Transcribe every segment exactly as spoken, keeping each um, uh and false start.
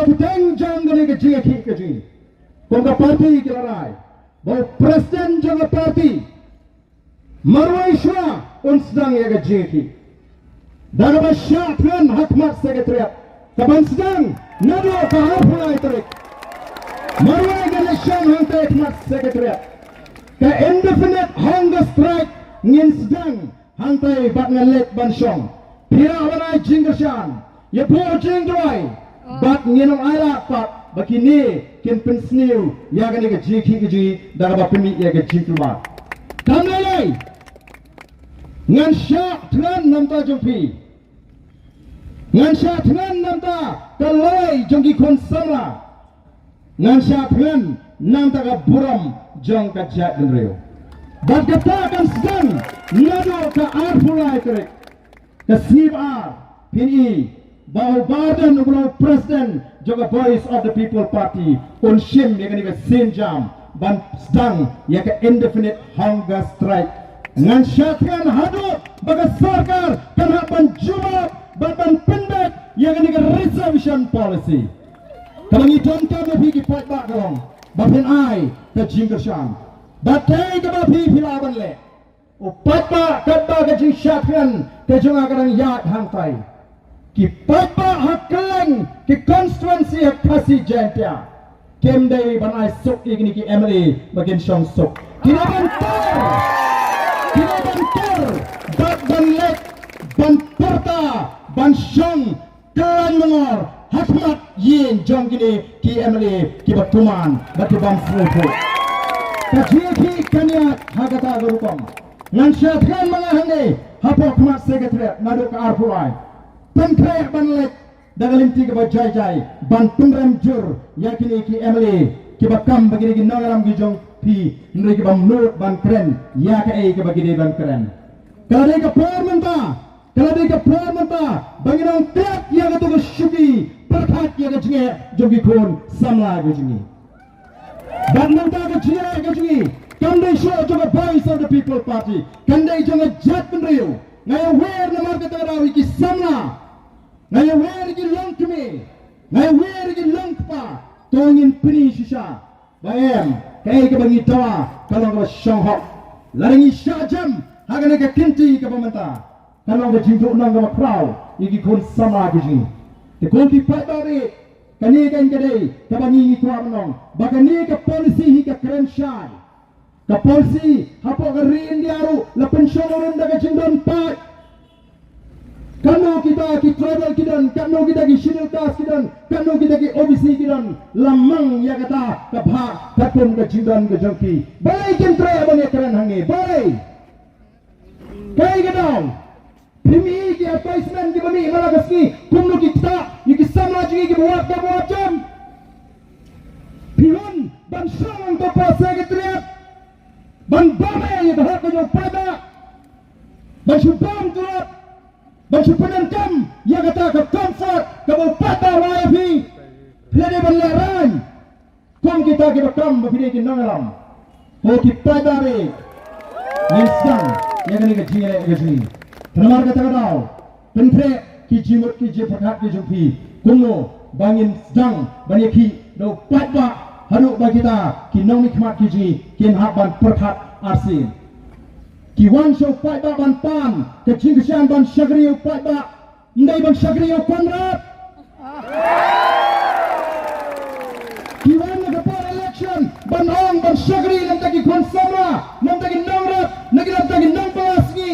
Pyrthei jong kane ka jingïakhih ka jong ngi. Kum ka party ki la rai ba u president jong ka party marwei shuwa un sdang ïa ka jingïakhih. Da kaba shah thngan ha khmat secretariat ka ban sdang naduh ka arphew lai tarik. Marwei ka election hangta ha khmat secretariat. Ka indefinite hunger strike ngin sdang hangta bad ngan leit ban shong. Phi lah ban ai jingkyrshan, ïa phi jingduwai, bad ngin ong ai lad pat ba kine kin pynsniew ïa kane ka jingïakhih ka jong ngi da kaba pynmih ïa ka jingkulmar. Kam lei lei ngan shah thngan namar jong phi. Ngan shah thngan namar ka lawei jong ki khun samla. Ngan shah thngan namar ka burom jong ka jaitbynriew. Bad kata kan sdang naduh ka arphew lai tarik. Ka sngi ba ar, phin i ba u Bah Ardent uba long u president jong ka Voice of the People Party un shim ïa kane ka sienjam ban sdang ïa ka indefinite hunger strike. Ngan shah thngan haduh ba ka sorkar kan hap ban jubab bad ban pynbeit ïa kane ka reservation policy. Kaba ngi donkam na phi ki paidbah ka long ba phin ai ka jingkyrshan. Bad kaei kaba phi phi lah ban leh. U paidbah, katba ka jingshah thngan ka jong nga ka dang ïaid hangtai, ki paidbah ha kylleng ki constituency ha Khasi Jaiñtia kim dei ban ai suk ïa kine ki M L A ba kin shong suk. Ki dei ban tur, ki dei ban tur bad ban leit ban pyrta ban shong kylleng mangor ha khmat ïing jong kine ki M L A kiba kuman bad ki bym sngewthuh. Ka jingïakhih kan ïaid ha kata ka rukom. Ngan shah thngan ma nga hangne hapoh khmat secretariat naduh ka arphew lai. Pynkhreh ban leit da ka lynti kaba jai jai ban pynrem jur ïa kine ki M L A kiba kam ba kine ki nongïalam ki jong phi, hynrei ki bym nud ban kren ïa kaei kaba ki dei ban kren. Ka la dei ka por mynta, ka la dei ka por mynta ba ngin ong klet ïa kato ka shuki pyrkhat ïa ka jingeh jong ki khun samla ka jong ngi. Bad mynta ka jingeh ka jong ngi kam dei shuh jong ka Voice of the People Party, kan dei jong ka jaitbynriew. Nga ïawer namar kata ka daw ïa ki samla, nga ïawer ïa ki longkmie, nga ïawer ïa ki longkpa. To ngin pyni shisha ba em, kaei kaba ngi dawa ka long kaba shong hok. Lada ngi shah jem ha kane ka kynti kaba mynta, ka long ka jingduhnong kaba khraw ïa ki khun samla ki jong ngi. Te ko ki paidbah, kane kan ka dei kaba ngi ngi kwah ban ong ba kane ka policy hi ka kren shai. Ka policy hapoh ka ri India ruh la pynshong rim da ka jingdon paid. Katno kita ki tribal ki don, katno kita ki schedule caste ki don, katno kita ki O B C ki don, la mang ïa kata ka bha katkum ka jingdon ka jong ki. Balei kin trei ban ïakren hangne, balei? Kaei ka daw? Phim i ki advertisement kiba mih man la ka sngi kumno ki ktah ïa ki samla jong ngi kiba wad kaba wad jem? Phi hun ban shong hangto ha secretariat ban bam ïa ka hok ka jong u paidbah, ban shu bam tulop, ban shu pyndonkam ïa kata ka comfort kaba u paidbah u ai ïa phi. Phi la dei ban lehraiñ kum kita kiba kam ba phi dei ki nongïalam. Ko ki paidbah, ngin sdang ïa kane ka jingïaleh ka jong ngi. Te namar kata ka daw, pynkhreh ki jingmut ki jingpyrkhat ki jong phi kumno ba ngin sdang ban ïakhih da u paidbah haduh ba kita ki nongmihkhmat ki jong ngi kin hap ban pyrkhat arsien. Ki wan sha u paidbah ban pan ka jingkyrshan ban shakri ïa u paidbah, ym dei ban shakri ïa u Conrad. Ki wan na ka por election ban ong ban shakri na ka bynta ki khun samla, na ka bynta ki nongrep, na ka bynta ki nongbylla sngi.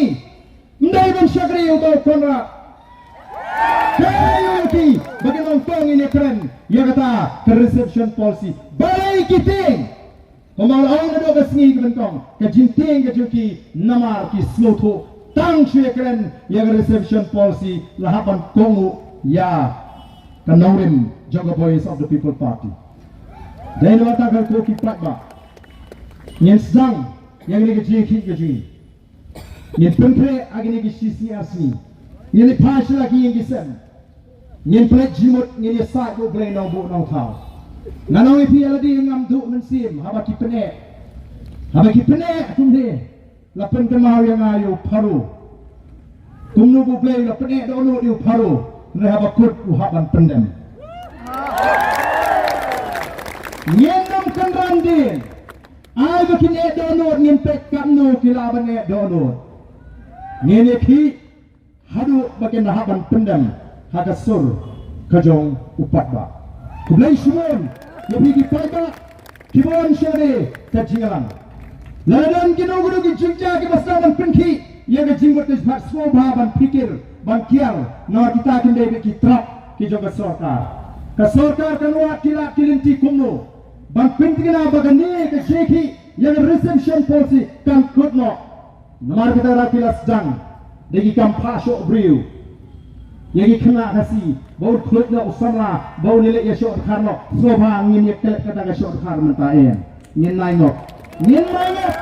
Ym dei ban shakri ïa u Conrad. Kaei ïa ki ba kin ong to ngin ïakren ïa kata ka reservation policy? Balei ki tieng? Kumba la ong naduh ka sngi ka nyngkong, ka jingtieng ka jong ki namar ki sngewthuh tang shu ïakren ïa ka reservation policy la hap ban kohnguh ïa ka nongrim jong ka Voice of the People Party. Dei namar kata ko ki paidbah, ngin sdang ïa kane ka jingïakhih ka jong ngi. Ngin pynkhreh ha kine ki shi sngi ar sngi. Ngin ïa phai sha la ki ïing ki sem. Ngin pynleit jingmut, ngin ïasaid bad U Blei Nongbuh Nongthaw. Ngan ong ïa phi, ïa lade ngam duh mynsiem haba ki pyneh, haba ki pyneh kumne, la pynkynmaw ïa nga ïa u Pharaoh. Kumno ba U Blei u la pyneh da u nud ïa u Pharaoh, hynrei haba kut u hap ban pyndem. Ngin ym kynran dien. Ai ba kin eh dohnud, ngin peit katno ki lah ban eh dohnud. Ngin ïakhih haduh ba kin hap ban pyndem ha ka sur ka jong u paidbah. Khublei shibun ïa phi ki paidbah kiba wan sha kane ka jingïalang. Lada don kino kino ki jingjia kiba sdang ban pynkhih ïa ka jingmut ka jingpyrkhat, sngewbha ban phikir ban kiar, namar kita kim dei beit ki trap ki jong ka sorkar. Ka sorkar kan wad ki lad ki lynti kumno ban pynthikna ba kane ka jingkhih ïa ka reservation policy kan kut noh. Namar kata ruh ki la sdang da ki kam phah shoh briew ïa ki khynnah Khasi ba un khluit noh u samla, ba un ïaleh ïa shoh dkhar noh. Sngewbha ngin ïa klet kata ka shoh dkhar mynta, em? Ngin nai ngop. Ngin nai ngop.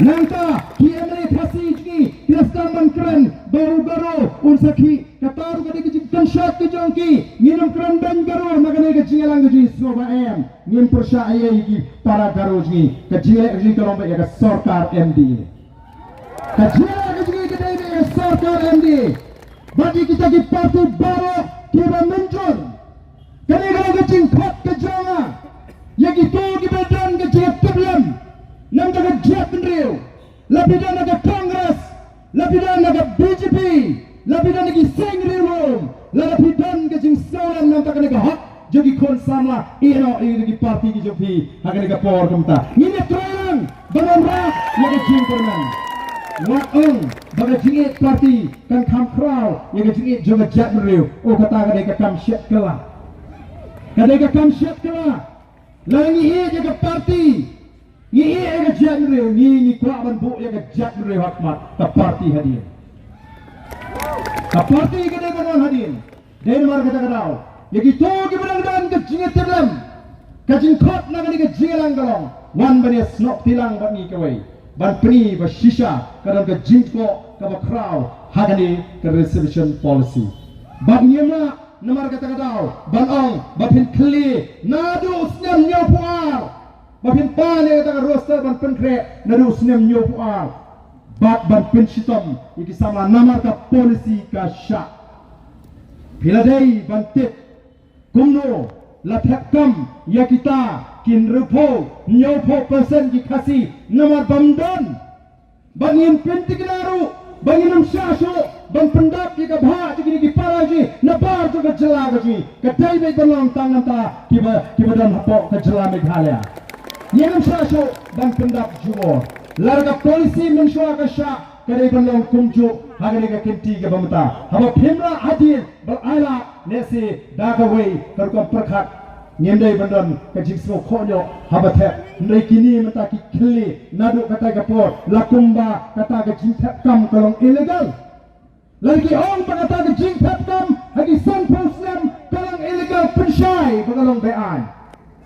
Nangta ki MLA Khasi jong ngi ki la sdang ban kren ba u Garo un sakhi. Kata ruh ka dei ka jingpynshad ka jong ki. Ngin ym kren ban Garo na kane ka jingïalang ka jong ngi, sngewbha, em? Ngin pyrshah ïa ki para Garo jong ngi. Ka jingïaleh ka jong ngi ka long beit ïa ka sorkar MDA. Ka jingïaleh ka jong ngi ka dei beit ïa ka sorkar MDA. Bad ïa kita ki parti baroh kiba mynjur. Kane ka long ka jingkhot ka jong nga ïa kito kiba don ka jingïatiplem na ka jaitbynriew. La phi don na ka Congress, la phi don na ka BJP, la phi don na ki seng riewlum, lada phi don ka jingsngewlem na ka bynta kane ka hok jong ki khun samla, ïeh noh ïa ki parti ki jong phi ha kane ka por kumta. Ngin ïa trei lang ban wanrah ïa ka jingkyrmen. Wat ong ba ka jingïeit parti kan kham khraw ïa ka jingïeit jong ka jaitbynriew. Oh, kata ka dei ka kam shet kylla. Ka dei ka kam shet kylla. Lada ngi ïeit ïa ka parti, ngi ïeit ïa ka jaitbynriew, ngi, ngi kwah ban buh ïa ka jaitbynriew ha khmat ka parti hadien. Ka parti ka dei ban wan hadien. Dei namar kata ka daw ïa kito kiba dang don ka jingïatiplem, ka jingkhot na kane ka jingïalang ka long, wan ban ïasnoh kti lang bad ngi kawei ban pyni ba shisha ka don ka jingkoh kaba khraw ha kane ka reservation policy. Bad ngim lah namar kata ka daw ban ong ba phin khlieh naduh u snem hynñiewphew ar, ba phin pan ïa kata ka roster ban pynkhreh naduh u snem hynñiewphew ar, bad ban pynshitom ïa ki samla namar ka policy ka shah. Phi la dei ban tip kumno la thep kam ïa kita ki hynriewphew, hynñiewphew percent ki Khasi namar bym don. Ba ngin pynthikna ruh ba ngin ym shah shuh ban pyndap ïa ka bhah jong kine ki para jong ngi na bar jong ka jylla ka jong ngi. Ka dei beit ban long tang namar kiba, kiba don hapoh ka jylla Meghalaya. Ngin ym shah shuh ban pyndap jubor. Lada ka policy mynshuwa ka shah, ka dei ban long kumjuh ha kane ka kynti kaba mynta. Haba phim lah hadien, ba ai lah, lehse da kawei ka rukom pyrkhat ngim dei ban don ka jingsngewkhohñiuh haba thep. Hynrei kine mynta ki khlieh naduh katai ka por, la kumba kata ka jingthep kam ka long illegal. Lada ki ong ba kata ka jingthep kam ha ki sanphew snem ka long illegal, pynshai ba ka long beaiñ.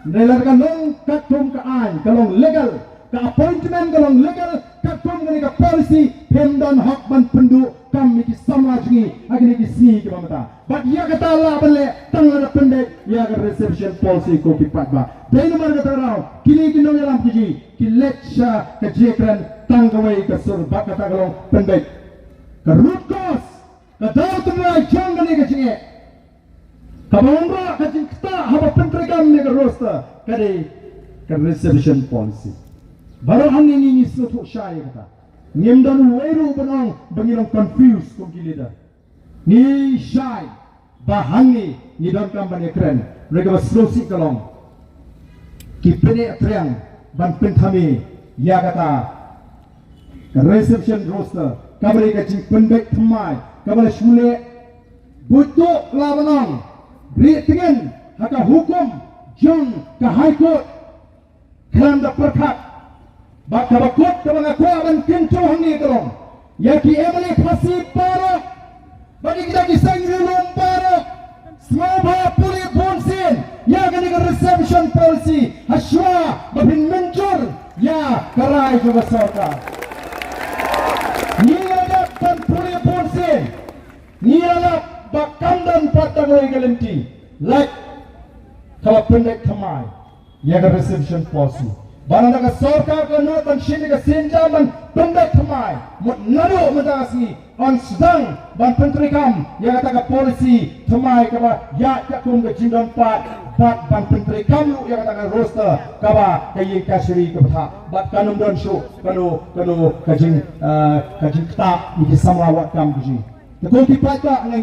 Hynrei lada ka long katkum ka aiñ ka long legal, ka appointment ka long legal, katkum kane ka policy, phim don hok ban pynduh kam ïa ki samla jong ngi ha kine ki sngi kiba mynta. Bad ïa kata lah ban leh tang lada pynbeit ïa ka reservation policy, ko ki paidbah. Dei namar kata ka daw kine ki nongïalam ki jong ngi ki leit sha ka jingkren tang kawei ka sur, bad kata ka long pynbeit ka root cause, ka daw tynrai jong kane ka jingeh. Kaba wanrah ka jingktah haba pyntreikam ïa ka roster ka dei ka reservation policy. Baroh hangne ngi, ngi sngewthuh shai ïa kata. Ngim don uwei ruh ban ong ba ngi long confused kum ki leader. Ngi shai ba hangne ngi donkam ban ïakren. Hynrei kaba sngewsih ka long ki pyneh triang ban pynthame ïa kata ka reservation roster, kaba dei ka jingpynbeit thymmai kaba la shu leh buit tuh, la ban ong rieh tngen ha ka hukum jong ka High Court. Khlem da pyrkhat. Bad kaba kut kaba nga kwah ban kyntu hangne ka long ïa ki MLA Khasi baroh bad ïa kita ki seng riewlum baroh, sngewbha pule bunsien ïa kane ka reservation policy ha shuwa ba phin mynjur ïa ka rai jong ka sorkar. Ngi la dep ban pule bunsien. Ngi la lap ba kam don pat tang kawei ka lynti, lait kaba pynbeit thymmai ïa ka reservation policy. Ba lada ka sorkar ka nud ban shim ïa ka sienjam ban pynbeit thymmai, mut naduh mynta ka sngi Ban sdang ban pyntreikam ïa kata ka policy thymmai kaba ïaid katkum ka jingdon paid bad ban pyntreikam ruh ïa kata ka roster kaba ka ïing kashari ka bthah bad kan ym don shuh kano kano ka jing, eh, ka jingktah ïa ki samla wad kam ka jing. Te ko ki paidbah, nga